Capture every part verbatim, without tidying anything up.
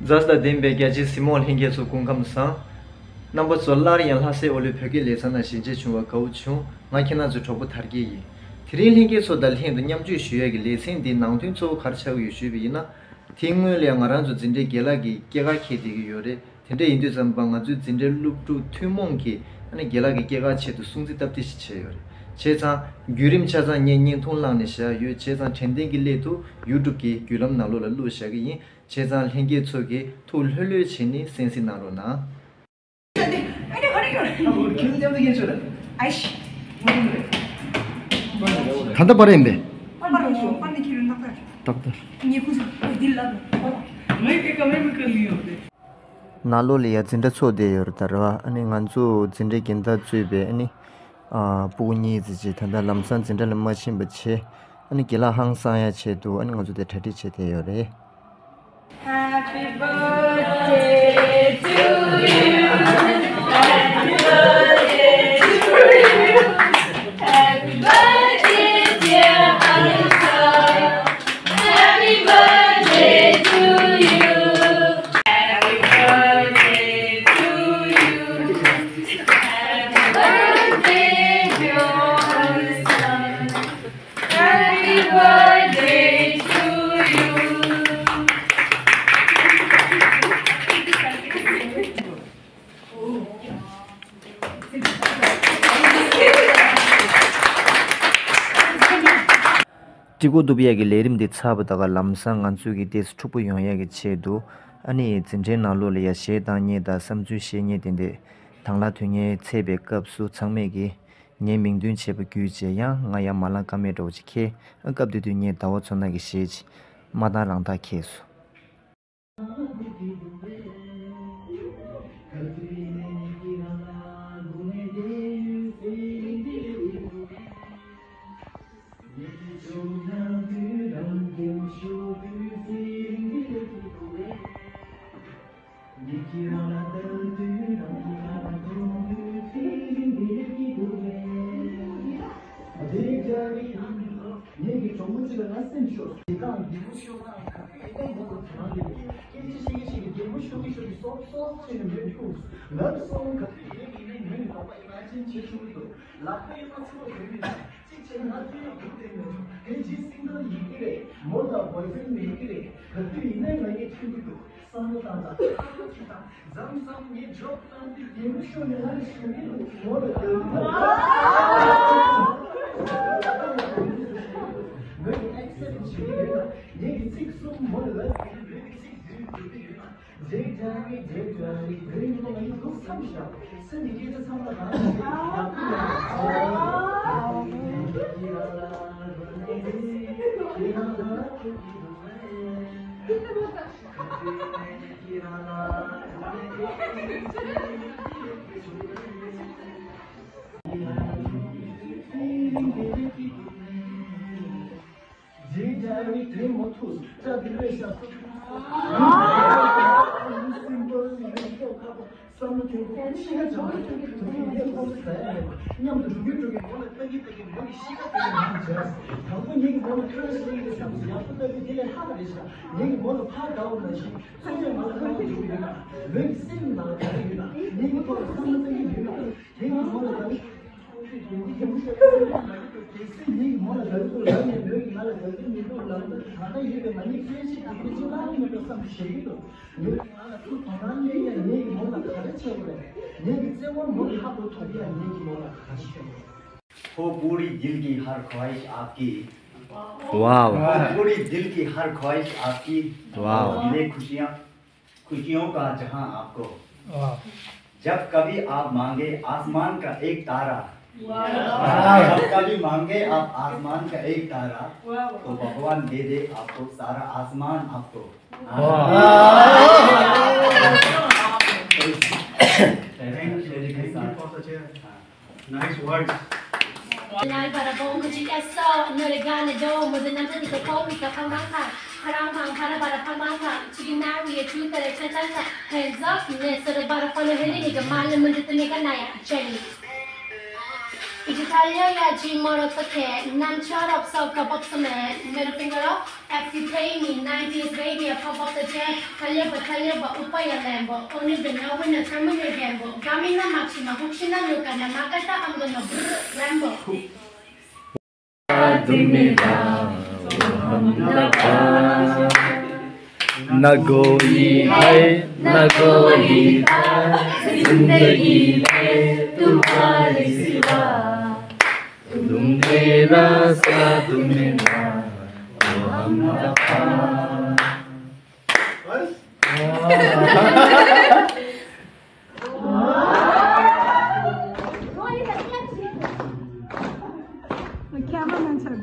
མཛའ་དང་ལྡན་པའི་རྒྱ་ཆེའི་གཟིགས་མོ་ལྷན་རྒྱས་ཚོ་སྐུ་ཁམས་བཟང་། རྣམ་པ་ཚོ་སླར་ཡང་ལྷ་སའི་ཨོ་ལོའི་བོད་སྐད་ལེ་ཚན་ནང་ཞལ་མཇལ་བྱུང་བར་དགའ་བོ་བྱུང་། ང་ཁྱེད་རང་ཚོའི་གྲོགས་པོ་དར་རྒྱས་ཡིན། དེ་རིང་ལྷན་རྒྱས་ཚོ་དང་ལྷན་དུ་མཉམ་སྤྱོད་ཞུ་ཡས་ཀྱི་ལེ་ཚན་འདིའི་ནང་དོན་གཙོ་བོ་ག་རེ་ཆགས་ཀྱི་ཡོད་ཞུས་པ་ཡིན་ན། དེའི་སྔོན་ལ་ཡང་ང་རང་ཚོ་འཛིན་གྲྭའི་རྒན་ལགས་ཀྱི་སྐྱེས་སྐར་འཁེལ་བསྡད་ཀྱི་ཡོད་རེད། དེ་འདྲ་ཡིན་དུས་ཙམ་པ་ང་ཚོའི་འཛིན་གྲྭའི་སློབ་ཕྲུག་ཐུན་མོང་གིས་ཨ་ནི་རྒན་ལགས་ཀྱི་སྐྱེས་སྐར་ཆེད་དུ་སྲུང་བརྩི་སྟབས་བདེ་ཞིག་བྱས་ཡོད་རེད། བྱས་ཙང་བརྒྱུད་རིམ་ཆ་ཚང་ངས་བརྙན་ཐུང་བླངས་ནས་བཞག་ཡོད། བྱས་ཙང་དྲན་རྟེན་གྱི་སླད་དུ་ཡུ་ཊུབ་ཀྱི་བརྒྱུད་ལམ་ནང་ལོགས་ལ་བླུགས་བཞག་གི་ཡིན། བྱས་ཙང་ལྷན་རྒྱས་ཚོ་གིས་ཐུགས་ལྷོད་ལྷོད་བྱས་ནས་གསན་གཟིགས་གནང་རོགས་གནང་། ད་ལྟ་པར་ཡིན་པས། ཏག་ཏག་ནང་ལོགས་ལ་ཡ་འཛིན་གྲྭ་ཚོགས་བསྡད་ཡོད་རེད་ད་རེད་བ། ཨ་ནི་ང་ཚོ་འཛིན་གྲྭའི་རྒན་བདག་གཙོས་པའི་ཨ་ནི་ཨ་སྤུ་གུ་གཉིས་ཙམ་ཅིག་ད་ལྟ་ལམ་སང་འཛིན་གྲྭ་ལ་མ་ཕྱིན་པ་བྱས། ཨ་ནི་རྒན་ལགས་ཧང་སང་ཡ་ཆེད་དུ་ཨ་ནི་ང་ཚོ་དེ་གྲ་སྒྲིག་བྱས་བསྡད་ཡོད་རེད། Happy birthday to you. Happy birthday to you. Happy birthday, dear Alyssa. Happy birthday to you. Happy birthday to you. Happy birthday, dear Alyssa. Happy birthday to you. ཀྲི་ཀོ་ཏུ་པི་ཡ་གི་ལས་རིམ་འདི་ཚར་བ་ད་ག་ལམ་སང་ང་ཚོས་ཀྱི་ཏོག་ཙམ་འཁྲུག་པོ་ཡོང་ཡ་གི་ཆེད་དུ་ཨ་ནི་འཛིན་གྲྭའི་ནང་ལོགས་ལ་ཡ་གཞས་བཏང་མཁན་དང་བསམ་ཚུལ་བཤད་མཁན་དེ་འདྲས་དང་བླངས་དོན་གཉེར་ཚར་བའི་སྐབས་སུ་ཚང་མས་ཀྱིས་ངའི་མིང་འདོན་བྱས་པ་བརྒྱུད་བྱས་ཡང་ང་ཡང་མ་ལངས་ཀ་མེད་འདྲ་བོ་ཅིག་ཁེལ། སྐབས་དེ་དུས་ངས་ཟླ་བ་མཚོ་ནག་གི་གཞས་ཅིག་མ་བཏང་རང་ཐག་ཁེལ་སོང་། ངེད་ཀྱི་གྲོགས་མོ་གཅིག་ལ་ང་སེམས་ཤོར། དེ་དང་རྒན་མོ་ཤོར་དང་ག་ཚོད་ཡིན་ནའི་མོ་དང་དེ་རང་རེད། སྐད་ཆ་བཤད་ཀྱི་བཤད་ཀྱི་རྒན་མོ་ཤོར་གྱི་ཤོར་གྱི་སོབ་སོབ་བྱས་ནས་མོས་ཁྱུག་ངར་སོང་། ག་ཚོད་ཡིན་ནའི་མོས་ནི་དོགས་པ་ཡིན་ན་ཅིན་ཆེ་ཆུང་མི་འདུག་ལག་པ་གཡས་པ་ཚུར་ལ་གོན་མི་འདུག་གཅིག་བྱས་ན་ང་ཚོའི་རྒྱུག་དེ་མི་འདུག་དེ་རྗེས་སིང་གལ་ཡིན་གྱི་རེད། མོ་དང་བོའི་ཕྲེན་མེད་ཀྱི་རེད། ག་དུས་ཡིན་ནའི་ང་གཉིས་མཐུན་གྱི་འདུག་བསམ་བློ་བཏང་དང་ཁ་ཁ་ཁྱི་དང་མཚམས་མཚམས་ངས་འཇོག་བཏང་དུས་རྒན་མོ་ཤོར་ནས་ང་ལ་ཞུ་གི་འདུག་མོ་ལ་དགའ་གི་འདུག་མོས་ཨེག་སེབ་བྱེད་ཀྱི་ཡོད་ན་ངེད་ཀྱི་ཚིག་གསུམ་མོ་ལ་ལབ་ཀྱི་ཡིན། མོས་ཀྱི་ཚིག་བདུན་འགྲུབ་ཀྱི་ཡོད་ན། རྗེས་འཇའ་རིག་དེ་མོ་ཐུག་སྐྲ་དེ་ལོས་ཤ་སུ། སིམ་པོལ་ནི་ཡོད་ཁ་པོ་བསམ་བློ་ཐོན་པོ་ཤི་ཁ་བྱང་བ་ཐོན་གི་ཐོན་གི་ཡོད་ཁོ་ཟ་ཡ་མེད་པ་མཉམ་དུ་འགྲོ་གི་འགྲོ་གི་མོ་ལ་ལྟ་གི་ལྟ་གི་མོ་གི་ཤི་ཁ་ལྟ་གི་མ་འཇགས། དང་པོ་ངེད་ཀྱི་མོ་ལ་ཁ་ཤི་གི་བསམ་སོང་། ཡག་པོ་ལྟ་གི་དེ་ལས་ལྷག་རེད་ཤག་ངེད་ཀྱི་མོ་ལ་ཕར་དགའ་བོ་ན་ཤི་ཚོད་ཚོད་ང་ལ་ཁ་བ་འཇུག་གི་ཡོད་ན་མོས་ཀྱི་སེམས་ནང་ལ་ག་རེ་ཡོད་ན་ངེད་ཀྱི་ཐོག་ལ་བསམ་བློ་ལྟ་གི་ཡོད་ན། ངེད་ཀྱི་མོ་ལ་ལབ། ངེད་ཀྱི་མོ་ལ་ལབ་ཀྱི་འདུག་ལབ་ནས་མོས་ཀྱི་ང་ལ་ལབ་ཀྱི་མི་འདུག་ལབ་ན་ད་ལྟ་ཡོད་པའི་ང་གཉིས་སྐད་ཆ་དེ་ག་ཅི་ལབ་ཀྱི་མེད་པའི་བསམ་བྱེད་ཀྱི་འདུག་མོས་ང་ལ་ཐུག་དོ་སྣང་སླེབས་ཡ་ངེད་ཀྱི་མོ་ལ་ག་རེ་བྱེད་དགོས་རེད། ངེད་ཀྱི་བརྩེ་བ་མོ་ལ་ཧ་གོ་ཐུབ་ཡ་ངེད་ཀྱི་མོ་ལ་ག་རེ་བྱེད་དགོས་རེད། हो पूरी दिल की हर ख्वाहिश आपकी। वाह। हो पूरी दिल की हर ख्वाहिश आपकी। वाह। मिले खुशियाँ खुशियों का जहां आपको। वाह। जब कभी आप मांगे आसमान का एक तारा। वाह। जब कभी मांगे आप आसमान का एक तारा। वाह। तो भगवान दे दे आपको सारा आसमान आपको। वाह। Nice words. 날 바라본 그 지에서 너를 가내도 모든 남자들도 거기 다 팡팡팡. 파랑팡 파라바라 팡팡팡. 지금 날 위해 줄거를 찰랑찰랑. Hands up. 내 손을 바로 follow 해. 네가 말을 문제 때문에 나야 Jenny. 이제 달려야지 뭘 어떻게. 난 철없어 겁 없으면. Middle finger up. If you pay me nineties baby, I pump up the jam. 달려봐 달려봐 오빠야 Lambo. 오늘도 나 with no criminal gamble. 감히 나 막지마. 혹시나 누가 나 막을까? I'm gonna brrr, Rambo. ना कोई है, ना कोई था जिंदगी में तुम्हारे सिवा। तुम मेरा साथ मेरा, वो हमदफा। The cameraman said.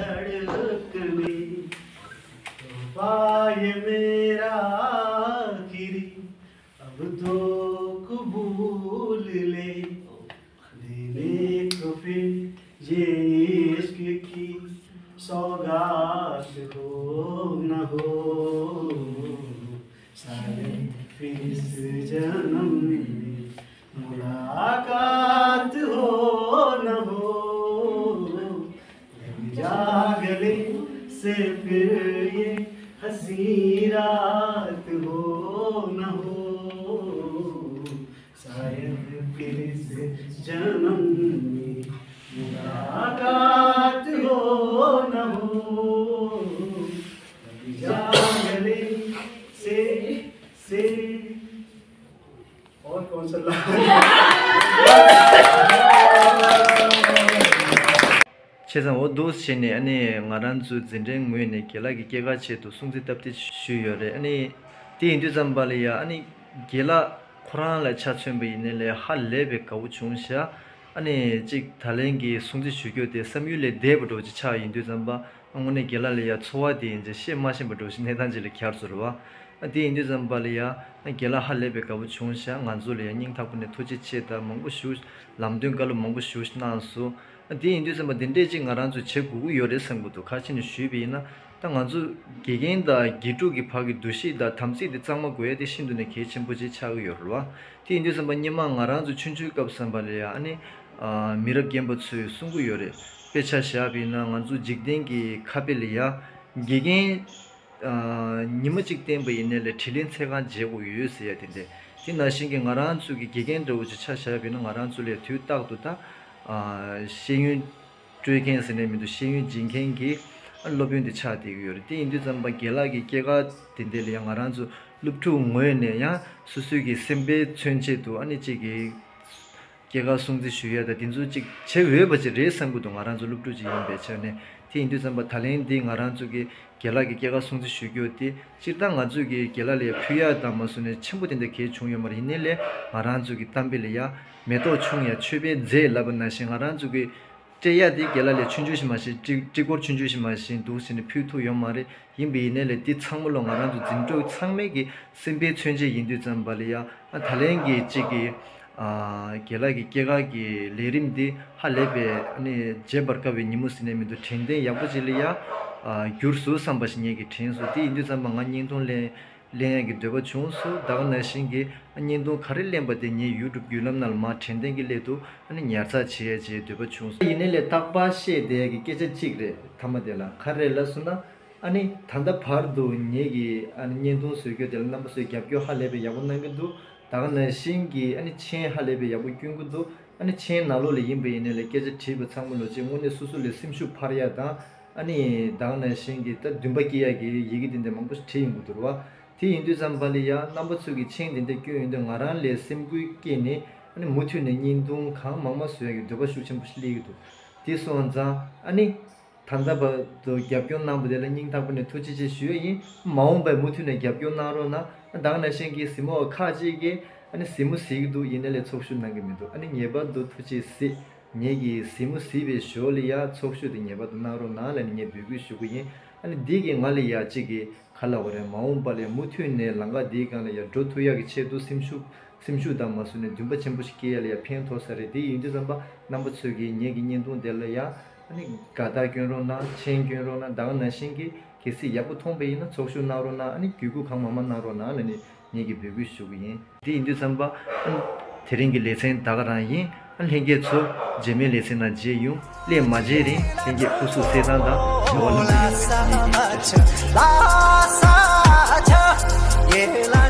धड़कने तोहफा ये मेरा आखिरी, अब तो कबूल ले, देने को फिर ये इश्क की सौगात हो न हो। शायद फिर इस जन्म में मुलाकात हो न हो। लग जा गले से फिर ये हंसी रात हो न हो। शायद फिर इस जन्म में मुलाकात हो न हो। लग जा गले से, से। और कौन सा ला? བྱས་ཙང་འོ་འདུག་བྱས་ནས་ཨ་ནི་ང་རང་ཚོའི་འཛིན་གྲྭའི་ངོས་ནས་རྒན་ལགས་ཀྱི་སྐྱེས་སྐར་ཆེད་དུ་སྲུང་བརྩི་སྟབས་བདེ་ཞུས་ཡོད་རེད། ཨ་ནི་དེ་ཡིན་དུས་ཙམ་པ་ལ་ཡ་ཨ་ནི་རྒན་ལགས་ཁོ་རང་ལ་ཆ་མཚོན་པ་ཡིན་ནའི་ལས་ཧ་ལས་པའི་དགའ་བོ་བྱུང་ཤག་ཨ་ནི་གཅིག་ད་ལན་གྱི་སྲུང་བརྩི་ཞུ་རྒྱུ་དེ་བསམ་ཡུལ་ལས་འདས་པ་འདྲ་བོ་ཅིག་ཆགས་ཡིན་དུས་ཙམ་པ། དངོས་གནས་རྒན་ལགས་ལ་ཡ་ཚོར་བ་དེ་ཡིན་ཙང་བཤད་མ་ཤེས་པ་འདྲ་བོ་ཞིག་གནས་སྟངས་ཅིག་ལ་གྱར་སོང་རེད་བ། ཨ་དེ་ཡིན་དུས་ཙམ་པ་ལ་ཡ་ཨ་རྒན་ལགས་ཧ་ལས་པའི་དགའ་བོ་བྱུང་ཤག་ང་ཚོ་ལ་ཡ་སྙིང་ཐག་པ་ནས་ཐུགས་རྗེ་ཆེ་ད་མང་པོ་ཞུ། ལམ་སྟོན་བཀའ་སློབ་མང་པོ་ཞུ་གནང་སོང་། ཨ་དེ་ཡིན་དུས་ཙམ་པ་འདི་འདྲས་ཅིག་ང་རང་ཚོས་བྱེད་དགོས་ཀྱི་ཡོད་རེད་བསམ་གྱི་འདུག་ག་རེ་བྱས་ནས་ཞུས་པ་ཡིན་ན། ད་ང་ཚོ་དགེ་རྒན་དང་དགེ་ཕྲུག་གི་བར་གྱི་འདུ་ཤེས་དང་དམ་ཚིག་དེ་གཙང་མ་དགོས་ཡ་དེ་ཤིན་ཏུ་ནས་གལ་ཆེན་པོ་ཅིག་ཆགས་ཀྱི་ཡོད་རེད་བ། དེ་ཡིན་དུས་ཙམ་པ་སྔོན་མ་ང་རང་ཚོ་ཆུང་ཆུང་སྐབས་ཙམ་པ་ལ་ཡ་ཨ་ནི། ཨ་མི་རབས་རྒན་པ་ཚོས་གསུང་གི་ཡོད་རེད། དཔེ་ཆ་བཞག་པ་ཡིན་ན་ང་ཚོ་འཇིག་རྟེན་གྱི་ཁ་དཔེ་ལ་ཡ། དགེ་རྒན། ཨ་ཉི་མ་གཅིག་བསྟན་པ་ཡིན་ནའི་ལས་དྲིན་ལན་ཚེ་གང་འཇལ་དགོས་ཡོད་ཟེར་ཡ་དེ་འདྲས། དེ་ནང་བཞིན་གྱི་ང་རང་ཚོ་གི་དགེ་རྒན་འདྲ་བོ་ཅིག་ཆ་བཞག་པ་ཡིན་ན་ང་རང་ཚོ་ལ་ཡ་དུས་རྟག་ཏུ་ད། ཨ་ཤེས་ཡོན་སྤྲོད་མཁན་ཟེར་ནས་མི་འདུག་ཤེས་ཡོན་སྦྱིན་མཁན་གྱི་ཨ་སློབ་ཡོན་དེ་ཆགས་བསྡད་ཀྱི་ཡོད་རེད། དེ་ཡིན་དུས་ཙམ་པ་རྒན་ལགས་ཀྱི་སྐྱེས་སྐར་དེ་འདྲས་ལ་ཡ་ང་རང་ཚོ་སློབ་ཕྲུག་ངོས་ནས་ཡང་སོ་སོའི་གི་སེམས་པའི་མཚོན་ཆེད་དུ་ཨ་ནི་གཅིག་གི་སྐྱེས་སྐར་སྲུང་བརྩི་ཞུ་ཡ་དང་དེ་ཚོ་གཅིག་བྱེད་འོས་པ་ཅིག་རེད་བསམ་གྱི་འདུག་ང་རང་ཚོ་སློབ་ཕྲུག་ཅིག་ཡིན་པའི་ཆ་ནས། དེ་ཡིན་དུས་ཙམ་པ་ད་ལན་འདི་ང་རང་ཚོ་གི་རྒན་ལགས་ཀྱི་སྐྱེས་སྐར་སྲུང་བརྩི་ཞུ་རྒྱུ་དེ་སྤྱིར་བཏང་ང་ཚོ་གི་རྒན་ལགས་ལ་ཕུལ་ཡ་དང་མ་སོང་ནས་ཆེན་པོ་དེ་འདྲ་གལ་བྱུང་ཡོད་མ་རེད། ཡིན་ནའི་ལས་ང་རང་ཚོ་གི་གཏམ་དཔེ་ལ་ཡ་མེ་ཏོག་ཆུང་ཡ་མཆོད་པའི་རྫས་ལབ་པ་ནང་བཞིན་ང་རང་ཚོ་གི་སྤྲད་ཡ་དེ་རྒན་ལགས་ལས་ཆུང་ཆུང་ཞིག་མ་ཞིག་ཀྲི་ཀྲི་ཀོར་ཆུང་ཆུང་ཞིག་མ་ཞིག་འདུག་ཟེར་ནས་ཕུལ་ཐུབ་ཡོད་མ་རེད། ཡིན་པ་ཡིན་ནའི་ལས་འདི་ཚང་མ་ལོ་ང་རང་ཚོ་འཛིན་གྲོགས་ཚང་མའི་གི་སེམས་པའི་མཚོན་བྱེད་ཡིན་དུས་ཙམ་པ་ལ་ཡ་ཨ་ད་ལན་གྱི་གཅིག་གི་ ཨ་རྒན་ལགས་ཀྱི་སྐྱེས་སྐར་གྱི་ལས་རིམ་འདི་ཧ་ལས་པའི་ཨ་ནི་བརྗེད་པར་དཀའ་བའི་ཉིན་མོ་ཟེར་ནས་མི་འདུག་དྲན་རྟེན་ཡག་པོ་ཅིག་ལ་ཡ་ཨ་གྱུར་སོང་བསམ་པ་ཞིག་ངེད་ཀྱིས་དྲན་སོང་། དེ་ཡིན་དུས་ཙམ་པ་ང་བརྙན་ཐུང་ལེན་ལེན་ཡག་གི་འདོད་པ་བྱུང་སོང་། ད་ག་ནང་བཞིན་གྱི་བརྙན་ཐུང་ག་རེ་ལེན་པ་དེ་ངའི་ཡུ་ཊུབ་བརྒྱུད་ལམ་ནང་ལ་མར་དྲན་རྟེན་གྱི་སླད་དུ་ཨ་ནི་ཉར་ཚགས་བྱེད་ཡ་ཅེས་འདོད་པ་བྱུང་སོང་། ཡིན་ནའི་ལས་རྟག་པར་བཤད་བསྡད་ཡ་གི་སྐད་ཆ་གཅིག་རེད། མཐའ་མ་དེ་ལ་ག་རེ་ལབ་སོང་ན། ཨ་ནི་ད་ལྟ་བར་དུ་ངེད་ཀྱི་ཨ་ནི་བརྙན་ཐུང་བཟོ་རྒྱུ་དེ་ལ་རྣམ་པ་ཚོས་རྒྱབ་སྐྱོར་ཧ་ལས་པའི་ཡག་པོ་གནང་གི་འདུག་ད་ག་ནང་བཞིན་གྱི་ཨ་ནི་མཆན་ཧ་ལས་པའི་ཡག་པོ་སྐྱོན་གྱི་འདུག་ཨ་ནི་མཆན་ནང་ལོགས་ལ་ཡིན་པ་ཡིན་ནའི་ལས་སྐད་ཆ་དྲིས་པ་ཚང་མ་ལོ་ཅིག་དངོས་གནས་སོ་སོ་ལ་སེམས་ཤུགས་འཕར་ཡ་དང་། ཨ་ནི་ད་ག་ནང་བཞིན་གྱི་ད་འདུན་པ་སྐྱེ་ཡ་གི་ཡི་གེ་དེ་འདྲ་མང་པོ་ཞིག་བྲིས་ཡོང་གི་འདུག་ར་བ། དེ་ཡིན་དུས་ཙམ་པ་ལ་ཡ་རྣམ་པ་ཚོས་ཀྱི་མཆན་དེ་འདྲ་སྐྱོན་ཡོང་དུས་ང་རང་ལ་སེམས་འགུལ་སྐྱེས་ནས་ཨ་ནི་མུ་མཐུད་ནས་བརྙན་ཐུང་གང་མང་མང་བཟོ་ཡ་གི་འདོད་པ་ཤུགས་ཆེན་པོ་ཞིག་སླེབས་ཀྱི་འདུག་དེ་སོང་ཙང་ཨ་ནི། ད་ལྟ་བར་དུ་རྒྱབ་སྐྱོར་གནང་བ་དེ་ལ་སྙིང་ཐག་པ་ནས་ཐུགས་རྗེ་ཆེ་ཞུ་ཡ་ཡིན། མ་འོངས་པར་མུ་མཐུད་ནས་རྒྱབ་སྐྱོར་གནང་རོགས་གནང་། ད་ག་ནང་བཞིན་གྱི་གཟིགས་མོ་བ་ཁག་ཅིག་གིས་ཨ་ནི་གཟིགས་མོ་གཟིགས་ཀྱི་འདུག་ཡིན་ནའི་ལས་ཚོགས་ཞུགས་གནང་གི་མི་འདུག་ཨ་ནི་ངེས་པར་དུ་ཐུགས་རྗེ་གཟིགས། ངེད་ཀྱིས་གཟིགས་མོ་གཟིགས་པའི་ཞོར་ལ་ཡ་ཚོགས་ཞུགས་དེ་ངེས་པར་དུ་གནང་རོགས་གནང་ལབ་ནས་ངས་འབོད་སྐུལ་ཞུ་གི་ཡིན། ཨ་ནི་འདི་གིས་ང་ལ་ཡ་གཅིག་གི་ག་ལབ་དགོས་རེད། མ་འོངས་པ་ལ་མུ་མཐུད་ནས་ལམ་ཁ་འདིའི་སྒང་ལ་ཡ་འགྲོ་ཐུབ་ཡག་གི་ཆེད་དུ་སེམས་ཤུགས་སེམས་ཤུགས་དང་མ་བཟོད་ནས་འདུན་པ་ཆེན་པོ་ཞིག་སྐྱེ་ཡ་ལ་ཡ་ཕན་ཐོགས་ས་རེད། དེ་ཡིན་དུས་ཙམ་པ་རྣམ་པ་ཚོས་ཀྱིས་ངེད་ཀྱི་བརྙན་ཐུང་དེ་ལ་ཡ་ཨ་ནི་དགའ་རྟགས་སྐྱོན་རོགས་གནང་། མཆན་སྐྱོན་རོགས་གནང་། ད་ག་ནང་བཞིན་གྱི་གལ་སྲིད་ཡག་པོ་མཐོང་པ་ཡིན་ན་ཚོགས་ཞུགས་གནང་རོགས་གནང་། ཨ་ནི་བརྒྱུད་སྐུལ་གང་མང་མང་གནང་རོགས་གནང་ལབ་ནས་ངེད་ཀྱིས་འབོད་སྐུལ་ཞུ་གི་ཡིན། དེ་ཡིན་དུས་ཙམ་པ་ཨ་ནི་དེ་རིང་གི་ལེ་ཚན་ད་ག་རང་ཡིན། ཨ་ནི་ལྷན་རྒྱས་ཚོ་རྗེས་མའི་ལེ་ཚན་ནང་མཇལ་ཡོང་། སླེབས་མ་མཇལ་རིང་ལྷན་རྒྱས་སྐུ་གཟུགས་གསལ་ཐང་དང་བྱ་བ་ལམ་འགྲོ་ཡོང་བའི་ཐུགས་རྗེ་ཆེ་ཞུ།